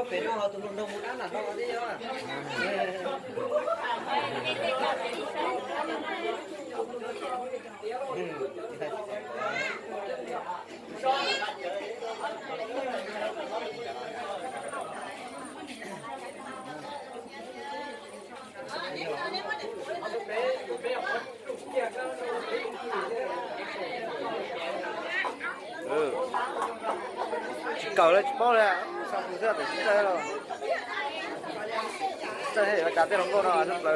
Pem no ho tus hluas nraug mus dab lam no thiab yog. Tsis kawm li tsis paub li, sau tus xwb tus tsis txawj los. Txawj thiaj yuav cas tej hluas nkauj no xwb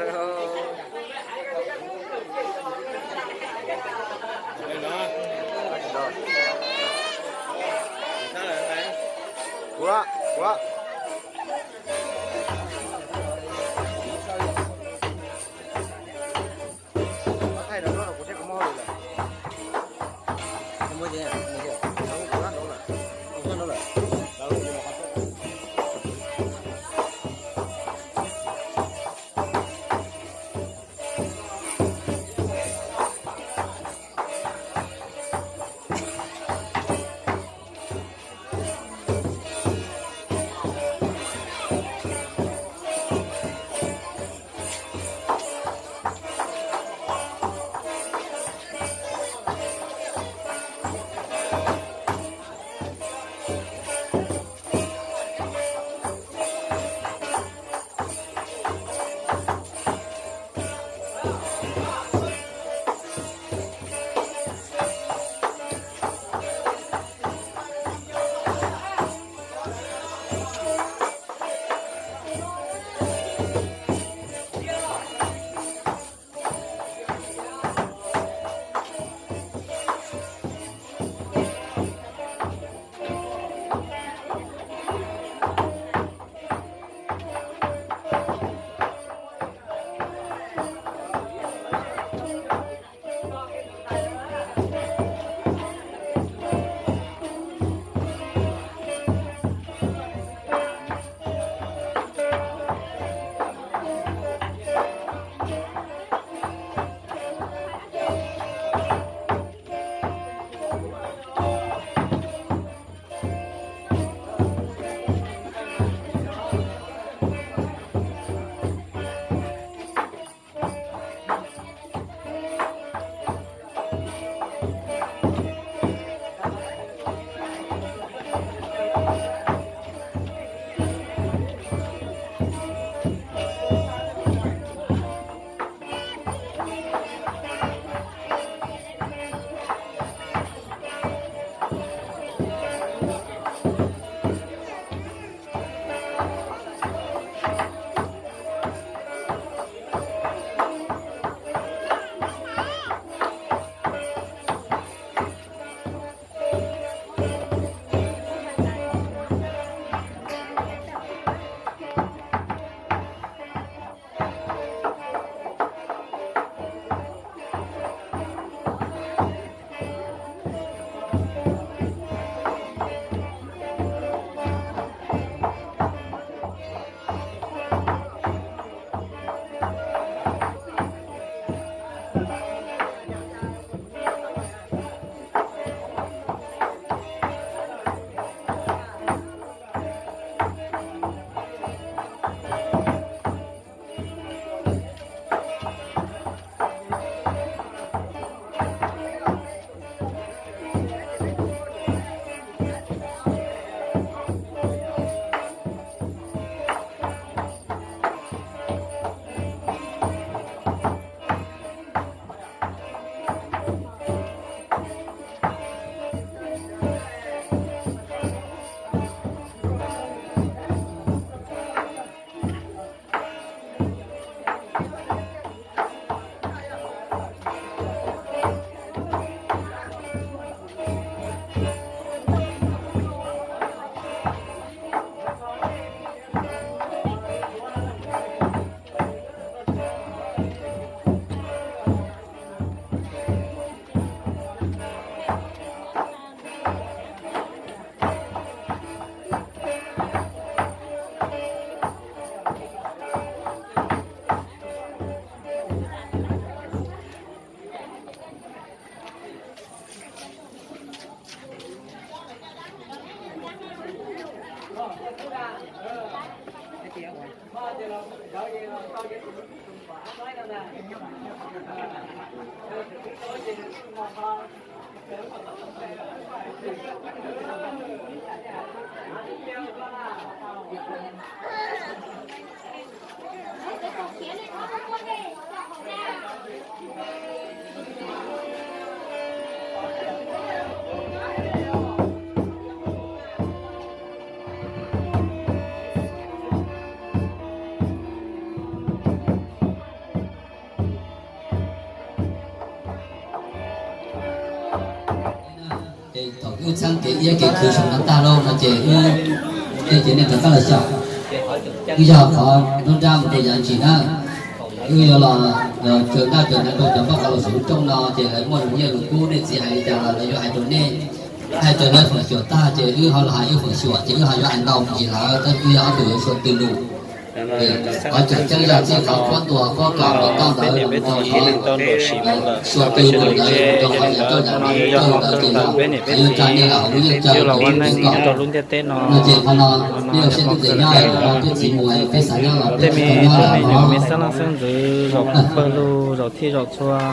plaws. Kuv, kuv. Thaij no kuv thiab kuv muab hauj lwm lawm. Ces thaum wb txheeb kev iab kev khwv saum no tag lauj no ces wb, nej ces nej rov qab los xyaum. Wb yog qhov nruab nrab mus rau yav ntsis na, wb yuav los, los tsaws ntaj tsaws hnav rau cov npaj qhov los saum lub rooj no ces lawv muaj lus nyiaj lus kub nej txiv hais li cas los lawv yuav hais rau nej. Hais rau lawv feem xyuam tag ces wb ho los hais wb feem xyuam ces wb ho yuav hais ntau mus ntsis lawm tab wb yog ob tug yuav xyuam tw lus. Qhov tseem ceeb yog txij qhov qhuab ntuas qhuab kom mus tau ntawd mus rau qhov xyuam tw lus ntawd mus rau qhov yav rau yav no tawg ntawd ces no, yuav tsa nej los hauv lub yeej tsaws ces nej pem kom. No ces qhov no nej ua siab ntuj tes nyob no peb txiv mus peb xav nyob los peb tsis tau nyob lawm no.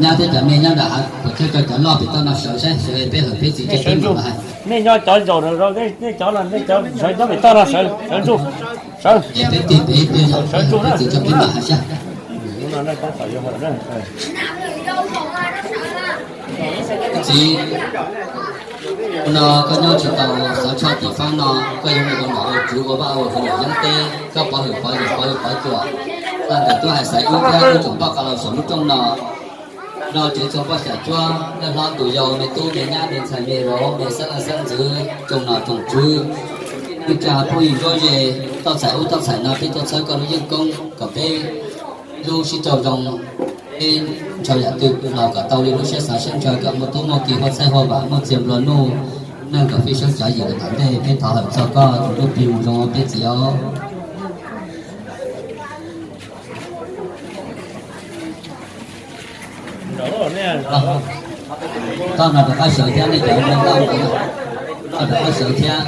Nyab thiab cov me nyob nram hav puas tsawg, cov loj pem toj no sawv saib sawv peb hawm peb txiv cov peb mus hais. Nej nyob cov zaum no, nej cov no, nej cov sawv nyob pem toj no sawv, sawv ntsuj, sawv. Es peb tig pem ib pliag zaum peb hawm peb txiv cov peb mus hais saib. Txiv, no koj nyob tsis tau xov tshoj tim fab no, koj yog ua nom ua tswv ua vaj ua hwm yoob teb, koj pov hwm pov yawm pov hwm pov cuam, tag ntawm tub hais xaiv ub thiab ub tsoom poj qab los saum lub rooj no. No tsev txog poj xyam cuab, nej hlob tus yau, me tub me nyab me ntxhais me vauv me xeeb leej xeeb ntxwv, tsoom nom tsoom tswv, neej tsa phooj ywg nruab ze, toj txhais ub toj txhais no peb tuaj txhawb koj lub yeej koob kom peb lub sib raug zoo, peb ntshaw yam twg los kom tau li lub siab xav siab ntshaw, kom muaj tub muaj ki huaj txhaib huaj vam muaj txiag nplua nuj, neej kom fij sab tsav yim los tom ntej. Peb thov hawm txog koj tus lub plig mus zoo peb txiv os. Toj no rov qab sawv thiab, nej cov, toj rov qab sawv thiab.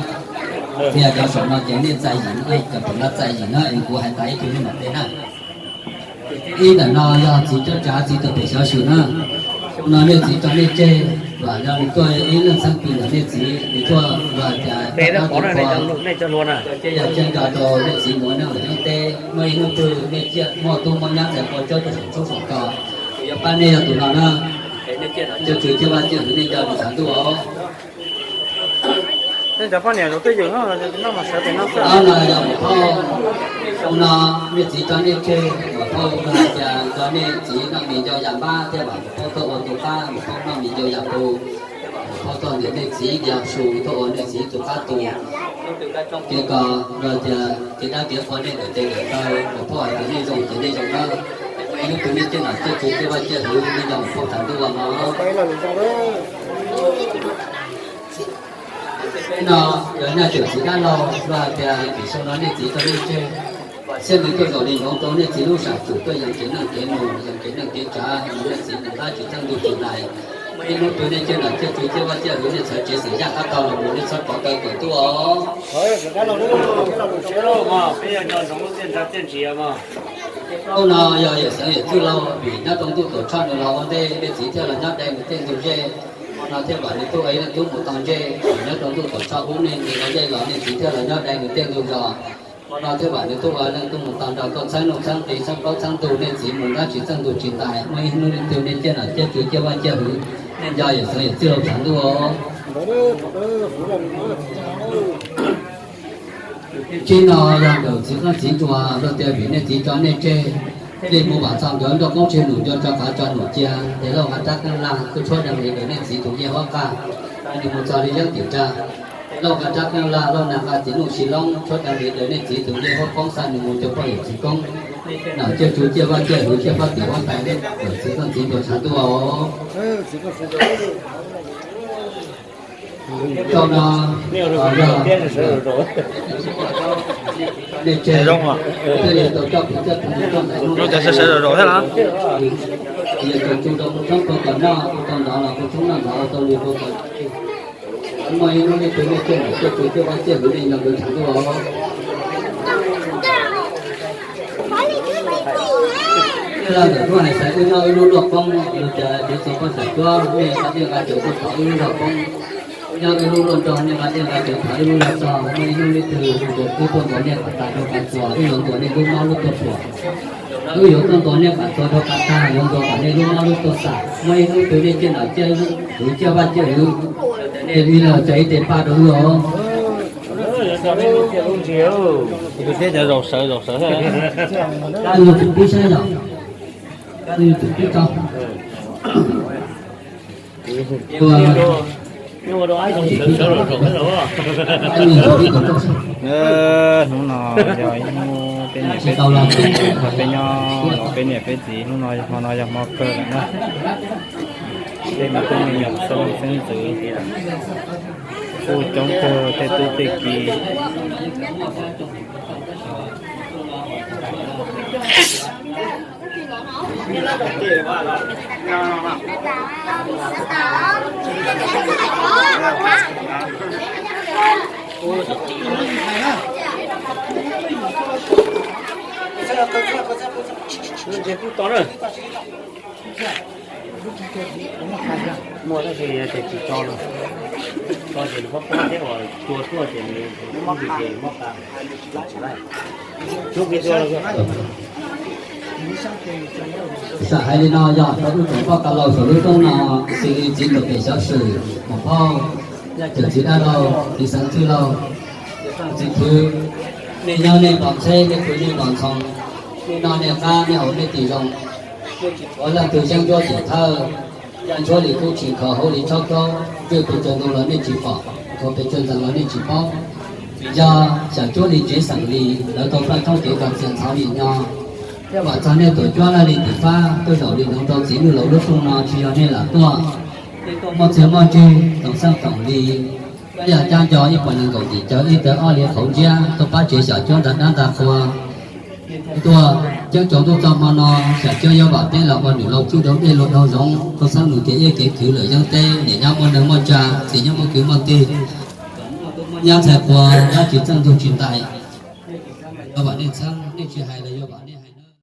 Thiab cov saum no ces nej txais yim, cov pem no txais yim na, es kuv hais tas ib tug nej mam pe na. Ib ntawm no yog txiv coj tsav txiv tus pem xyov xyum na. No nej txiv tso nej tseg, vam yog nws tuaj ib leej xeeb pis ntawm nej txiv, nws tuaj los cas nej cov hlua na, yog caij nco rau nej txiv mus ua neej lawm nyob teb, muaj ib hnub twg nej ciaj muaj tub muaj nyab ntxhais qhua tsob rau saum tshoob saum kos, kuv yuav pab nej yog tus no na. Coj tswv ciaj vaj ciaj hwv nej nco tus tshav ntuj os. Ob no yog maum phauj, no nej txiv tso nej tseg, maum phauj no hais tias tso nej txiv noj mis nco yam npab thiaj vam maum phauj tuaj ua tus qab, maum phauj noj mis nco yam pus, maum phauj tuaj ntiav nej txiv yog su tuaj ua nej txiv tus qab tus. Kev kos los tias kev dab kev qhua nej ntawm tes ntawm taw, maum phauj hais tias nej zoo ces nej zoo na. Ib hnub twg nej ciaj nom ciaj tswv ciaj vaj ciaj hwv nej nco maum phauj tshav ntuj no. No yog nyaj tseem txiv dab laug, luag hais tias tim sau no nej txiv tso nej tseg, thiab nws tuaj zaum li nkoos rau nej txiv lub sam tsum tuaj yees kev neej kev nus, yees kev neej kev tsav, nej txiv nws ntab tsis txeej ntuj tsis ntais. Ib hnub twg nej ciaj nom ciaj tswv ciaj vaj ciaj hwv nej txhawv tsev xeem yaj qab tog los mus nej txhob rov taw tuam tuaj os. Ub no yog yawm xeev yawm txwj laug vim nyob rau ntuj tuam tshoj nws los ua ntej, nej txiv thiaj los nyob dai nws tej ntug zej. Ub no thiaj vam nws tuaj ua ib leej tub mus tau ntsej, vim nyob rau ntuj tuam tshoj ub nej nqis ua ntej los nej txiv thiaj los nyob dai nws tej ntug zos. Ub no thiaj vam nws tuaj ua leej tub mus tau nrog koj txheeb nuj txheeb nqi txheeb plaub txheeb ntug, nej txiv mus ntab tsis txeej ntug tsis ntais. Muaj ib hnub twg nej ciaj nom ciaj tswv ciaj vaj ciaj hwv, nej nco yawm xeev yawm txwj laug tshav ntuj os. Tib no yog ntawm txiv qeej txiv nruas, luag tias vim nej txiv tso nej tseg, nej mus vam txog nkawd nroj qoob tseg num nco tso qav tso num cia, ces lauj nqa rab qeej laj kuj tshuab dees li ntawm nej txiv tus ncej huab qaj, nws mus txog li yeeb tim ntsa. Lauj nqa rab qeej laj, lauj nqa txiv nuj si loob tshuab dees li ntawm nej txiv tus ncej huab qoob xa nws mus rau poj yawm txiv koob. Nom ciaj tswv ciaj vaj ciaj hwv ciaj pob tim huab tais nej ntawm txiv qeej txiv nruas tshav ntuj os. Tau no, nej tseg, thiaj li tau coj kuv coj tus mus rau ntawm no. Yawm txwv rau kuv tshoob kuv kom noj, kuv tau ntov los kuv tshoob noj ntov, tau li kuv kom Muaj ib hnub nej tus nej ciaj niam ciaj txiv ciaj poj ciaj kwv nej nco nkawd tshav ntuj os. Wb los ntawm tuaj hais xaiv wb nyob wb lub luaj poob, yog tias txiv txo poj xyom cuab nej nqa dej nqa cawv tuaj thov wb lub zog poob. Wb nyob wb lub luaj nrog nej nqa dej nqa cawv thov wb lub zog txog, muaj ib hnub ib tug tus twb tuaj ntuas nej kom tas rau kom txuas, wb yuav ntuas nej lub mob lub tuaj puas. Wb yuav tuaj ntuas nej kom txuas rau kom tas, yuav ntuas kom nej lub mob lub tuaj xam. Muaj ib hnub twg nej ciaj niam ciaj txiv ciaj poj ciaj kwv, nej ib leeg tso ib tes paj rau wb os. Tus thiab cov zaum sawv zaum sawv. Kab tus pib saib los, kab tus pib tso. Hnub no yog ib hnub peb niam peb txiv, peb nyob los peb niam peb txiv, hnub no hmo no yog hmo kawg lawm na. Tej me tub me nyuam xeeb leej xeeb ntxwv kuj coob kawg tej tub tej ki. Muaj tab sis yog tias tsis tso no, tso ces nws pob pob thiab uas cua tuaj ces nws muab qa. Xam hais li no yog rau wb tsoom poj ka laus saum lub roob no, xws li txiv ntawm pem xov xwm, muam phauj, yaj cawm txiv dab laug, txiv xeev txwj laug, txiv khwv, nej nyob nej npos ntxheb, nej khwv nej npos ntxhoo, nej noj nej qab, nej haus nej tis zoo, nej tsis tshuav leej twg yeeb ncuab cem thawj, yaj ntshuab li kub tsis nkhaus, hauv li tshob kaub, ntswj pes tsawg ntoo los nej tsis pom, nkhaus pes tsawg ntxees los nej tsis paub. Vim yog xyom cuab li tsev xeem li, lawv tau paj roob kev kom txias ntxhov lim no, thiab vam txog nej tuam cuab laj li tim fab tuaj zaum li noov rau txiv nwj laus lub rooj no tsis yog nej lam tuaj. Nej tuaj muaj txiag muaj ntsig toom xeej toom li, thiab yog cab nco ib puas nees nkaum tim caw ib tawg ob li qhauv ntsiab tuaj pab tsev xyom cuab nta dab nta qhua. Tuaj ceeb tsaus ntuj txog hmo no, xyom cuab yuav vam teb los ua nws laus tsuj rau dej luag dhau zoov, tau xeeb nus tias iab kev khwv lawm yeeb teb, niam nyob muaj neeg muaj tsa, txiv nyob muaj kwv muaj tij, muaj nyab ntxhais qua, dab tsis txeej ntug tsis ntais. Yuav vam nej txheeb, nej tsis hais los yuav vam nej hais.